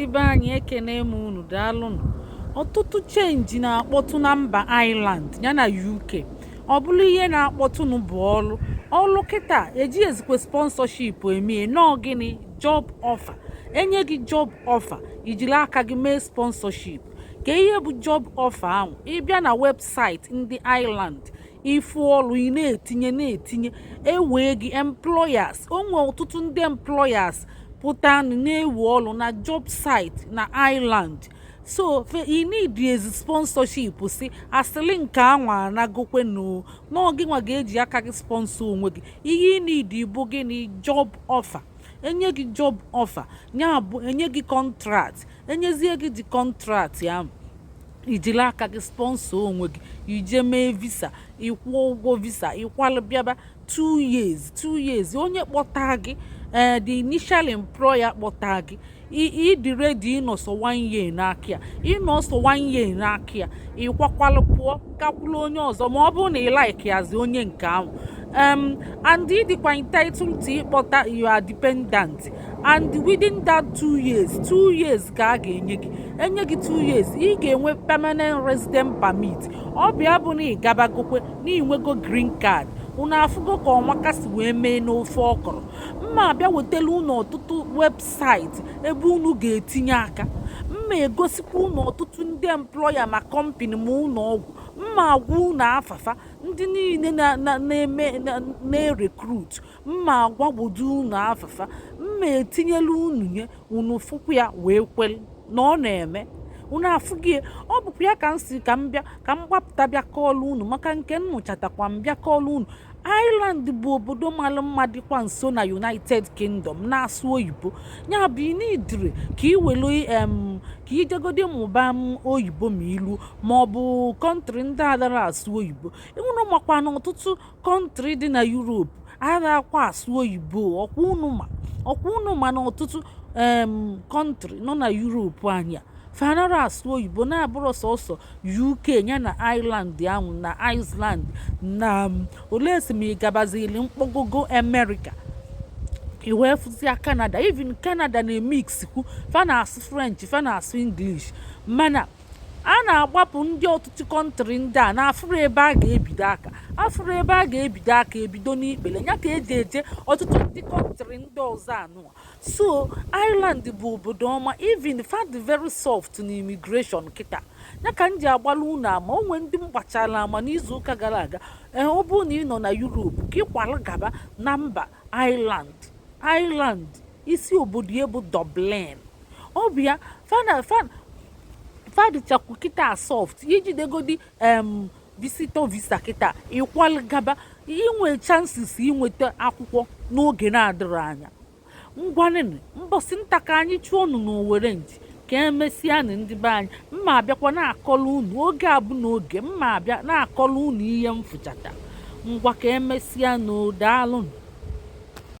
Ndị be anyị, ekene m unu, daalụnụ. Ọtụtụ change na-akpọtụ na mba Ireland ya na UK. Ọ bụrụ ihe na-akpọtụnụ bụ ọlụ ọlụ kịta eji ezikwe sponsorship emie nọọ. Gịnị? Job offer. Enye gị job offer, ijiri aka gị mee sponsorship. Ka ihe bụ job offer ahụ, ịbịa na website ndị Ireland, ifu ọlụ ị na-etinye na-etinye, ewee gị. Employers, o nwee ọtụtụ ndị employers pụtanụ na-ewe ọlụ na job site na Ireland. So ị need ezi sponsorship si asịrị nke anwa anagokwenu n'oge nwa ga-eji aka gị sponsor onwe gị. Ihe ị need bụ gịnị? Job offer. Enye gị job offer, ya bụ enye gị contract. Enyezie gị dị contract ahụ, ijiri aka gị sponsor onwe gị, ije mee visa, ịkwụọ ụgwọ visa, ịkwalụ bịaba. 2 years, 2 years, onye kpọta gị, ee, the initial employer kpọta gị, ịdị ready ịnọsọ one year n'aka ya. Ịnọsọ one year n'aka ya, ịkwakwalụ pụọ, gakwulu onye ọzọ, ma ọ bụrụ na ị like yazi onye nke ahụ. And ịdịkwa entitled to ịkpọta your dependent. And within that 2 years, 2 years ka a ga-enye gị. Enye gị 2 years, ị ga-enwe permanent resident permit. Ọ bịa bụ na ị gabagokwe na ịnwego green card. Unu afụgo ka ọmaka si wee mee n'ofe ọkọrọ. Mma abịa wetara unu ọtụtụ website ebe unu ga-etinye aka. Mma egosikwa unu ọtụtụ ndị employer, ma company, ma ụlọ ọgwụ. Mma agwa unu afafa ndị niile na-eme na-erecruit. Mma agwagbodo unu afafa. Mma etinyela unu nye unu fụkwa ya wee kwere na ọ na-eme. Unu afụghị? Ọ bụkwa ya ka m si ka m bịa, ka m gbapụta bịa kọọlụ unu, maka nke m nụchatakwa m bịa kọọlụ unu. Ireland bụ obodo mara mma, dịkwa nso na United Kingdom, na-asụ oyibo. Ya bụ ị nidiri ka ị were ka ijegodi mụba m oyibo ma ilu ma ọ bụ country ndị adara asụ oyibo. Unu makwa na ọtụtụ country dị na Europe arakwa asụ oyibo. Ọkwa unu ma na ọtụtụ country nọ na Europe anyị a fanara asụ oyibo, na-abụrụ sọsọ UK ya na Ireland ahụ na Iceland na olee si ma ị gabazili mkpọgogo America, i wee fụzia Canada. Even Canada na-emix kwu, fa na-asụ French, fa na-asụ English. Mana a na-agbapụ ndị ọtụtụ country ndị a na-afụrụ ebe a ga-ebido aka, afụrụ ebe a ga-ebido aka, ebido n'ikpere ya ka eji eje ọtụtụ ndị country ndị ọzọ anụwa. So Ireland bụ obodo ọma. Even fa dị very soft na immigration kịta. Ya ka m ji agbala unu ama onwe ndị m gbachara ama n'izu ụka gara aga. Ee, ọ bụrụ na ị nọ na Europe, ka ịkwalụ gaba na mba Ireland. Ireland, isi obodo ya bụ Dublin. Ọ bụ ya fana fan fadịchakwu kịta soft. Ijidegodi visitor visa kịta, ịkwalụ gaba, inwe chances inweta akwụkwọ n'oge na-adịrị anya. Ngwanịnụ, mbọsị nta ka anyị chụọ unu n'Owere nji. Ka emesịanụ, ndị be anyị. Mma abịakwa na-akọlụ unu oge abụ n'oge. Mma abịa na-akọlụ unu ihe m fụchata. Ngwa, ka emesịanụ, daalụnụ.